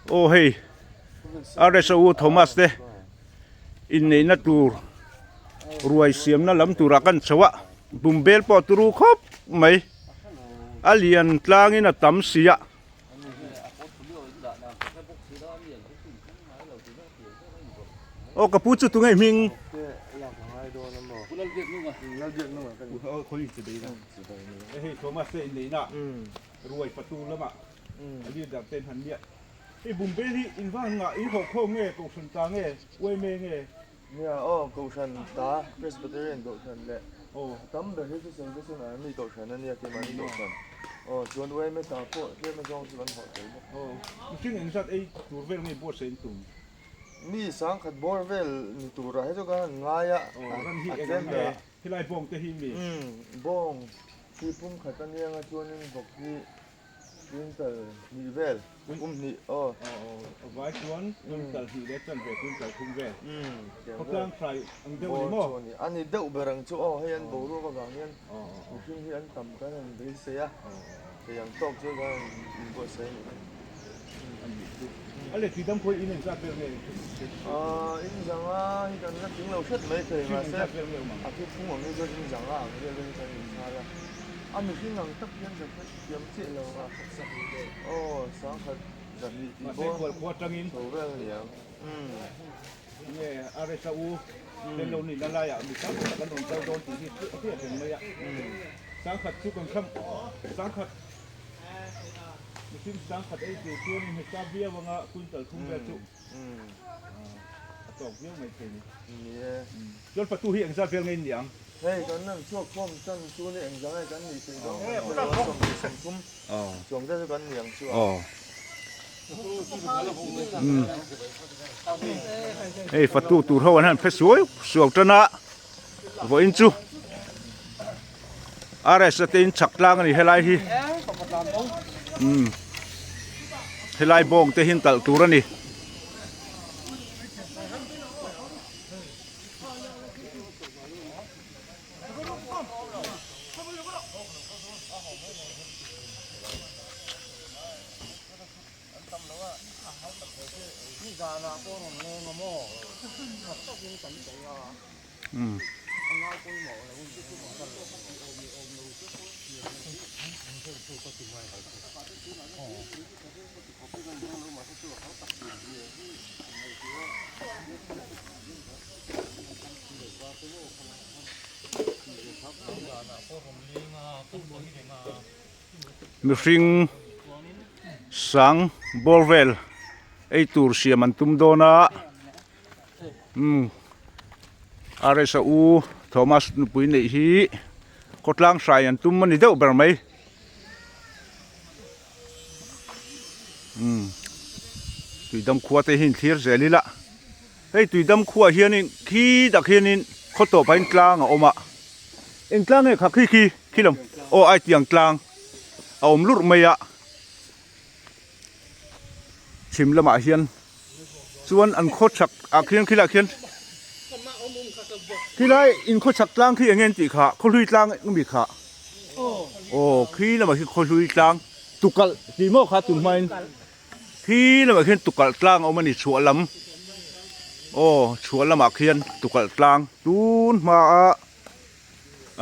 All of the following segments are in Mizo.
Aw hei RSO Thomas te inneihna tur ruai siamna lam turah kan chho a bumbel pawh turu khawp mai a lian tlangin a tam si a. Aw ka pu chu tunge hming? Hei Thomas te inneihna ruai fatu lamah a leader ten han nia. Hei Bumbel hi in va han ngah in hawh khawm nge Kohhran ta nge Uaime nge? Nia aw Kohhran ta Presbyterian Kohhran leh aw tam ber hi chu Salvation Army Kohhran a nia keimahni Kohhran aw chuan Uaime ta pawh tlem azawng chu kan hawh tel bawk. Aw mihring engzat ei tur vel nge buatsaih in tum? Mi sangkhat bawr vel ni turah hi chu kan han ngai a, a tlem ber a. Helai bawng te hi mi? Umm bawng hi pumkhat a nia nga chuanin vawk hi Quintal hnih vel, kum hnih aw. Aw vai chuan quintal hnih leh chan ve quintal thum vel. Khawtlang hrai ang deuh a ni maw? A ni deuh ber ang chu aw, hei an boruak avang hian mihring hi an tam kan han beisei a, thei ang tawk chu kan han inbuatsaih a nih hi. A nih chu. A leh tui dam khawi in engzat vel nge? In zanga hi kan la tling lo hret mai thei mahse a thuthlung ang hi chuan in zanga ang vel hi kan inchhal a. A mihring ang tak hian ka hre thiam chiah lo a, aw sangkhat zahnih tih Mahse bawr khual khua tangin chho vel a niang. Nge RSA u tel lo nihna laiah mi tam tak an rawn kal dawn tih hi a hriat reng mai a. Sangkhat chu kan kham sangkhat mihring sangkhat ei tur chuan in heta viau anga quintal thum vel chu a tawk viau mai thei ni. Ni e. Chuan fatu hi engzat vel nge in ni ang? Hei kan nan chhuak khawm chan chu ni engzang nge kan nih theih dawn kan hre lo a 20 30 chuang te chu kan ni ang chu a. Hei fatu tur ho an han phe suau suau tan a vawiin chu RS te in chhak tlang a ni helai hi helai bawng te hi an talh tur a ni. Mihring sang bawr vel ei tur siam an tum dawn a umm RSA u Thomas nupui neih hi khawtlang hrai an tum a ni deuh ber mai. Umm tuidam khua te hi in thlir zel ila hei tuidam khuaah hianin khi tak hianin khaw tawpah hian tlang a awm a eng tlang nge kha khi khi khi lam aw ai tiang tlang a awm lurh mai a chhim lamah hian chuan an khaw chhak ah khian khilaiah khian khilai in khaw chhak tlang khi eng nge an tih kha khawhlui tlang eng mi kha. Aw khi lamah khi khawhlui tlang tukalh tih maw kha tun hmain khi lamah khian tukalh tlang a awm a ni chhuah lam aw chhuah lamah khian tukalh tlang tun hmaa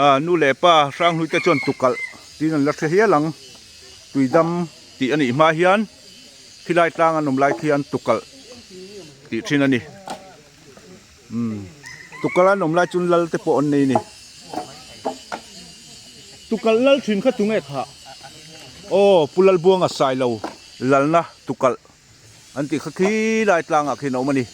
ah nu leh pa hranghlui te chuan tukalh tiin an la hre hial ang tuidam tih a nih hma hian khilai tlang an awm lai khian tukalh tih thin a ni. Umm tukal an awm lai chuan lal te pawh an nei a ni tukal lal thin kha tunge kha aw pu Lalbuanga Sailo lalna tukal an tih kha khi lai tlangah khian a awm a ni.